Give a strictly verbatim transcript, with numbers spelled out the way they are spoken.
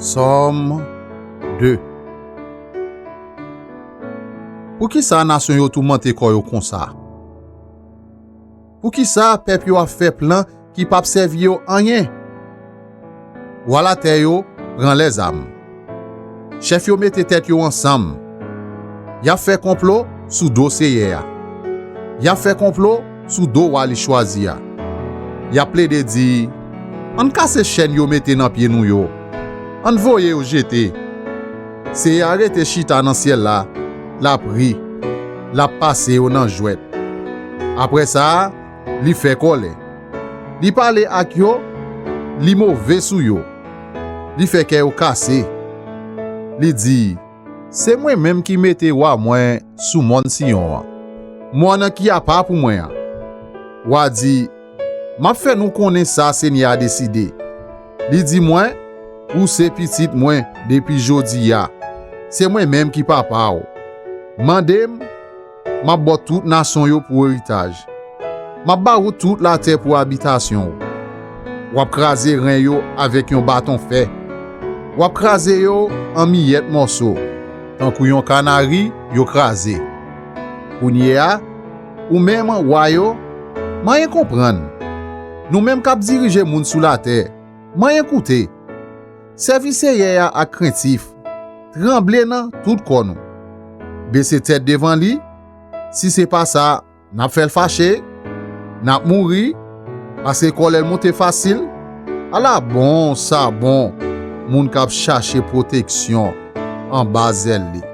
Sòm de. Poukisa nasyon yo toumante kò yo konsa? Poukisa pèp yo ap fè plan ki p ap sèvi yo anyen? Wa latè yo pran lèzam. Chèf yo mete tèt yo ansanm. Y ap fè konplo sou do Seyè a. Y ap fè konplo sou do wa li chwazi a. Y ap plede di, "Ann kase chèn yo mete nan pye nou yo. Ann voye yo jete." Seyè a rete chita nan syèl la, l ap ri, l ap pase yo nan jwèt. Apre sa, li fè kòlè. Li pale ak yo, li move sou yo. Li fè kè yo kase. Li di, "Se mwen menm ki mete wa mwen sou mòn Siyon an, mòn an ki apa pou mwen an." Wa di, "M ap fè nou konnen sa Senyè a deside." Li di mwen, "Ou se pitit mwen depi jodi a. Se mwen menm ki papa w. Mande m, m ap ba w tout nasyon yo pou eritaj. M ap ba ou tout latè pou abitasyon w. W ap kraze ren yo avèk yon baton fè. W ap kraze yo an miyèt mòso. Tankou yon kanari, yo kraze. Kounye a, ou menm, wa yo, manyen konprann. Nou menm k ap dirije moun sou latè, manyen koute. Sèvi Seyè a ak krentif, tranble nan tout kò nou. Bese tèt devan li, si se pa sa, n ap fè l fache, n ap mouri, paske kòlè l monte fasil. Ala bon sa bon, moun k ap chache pwoteksyon anba zèl li.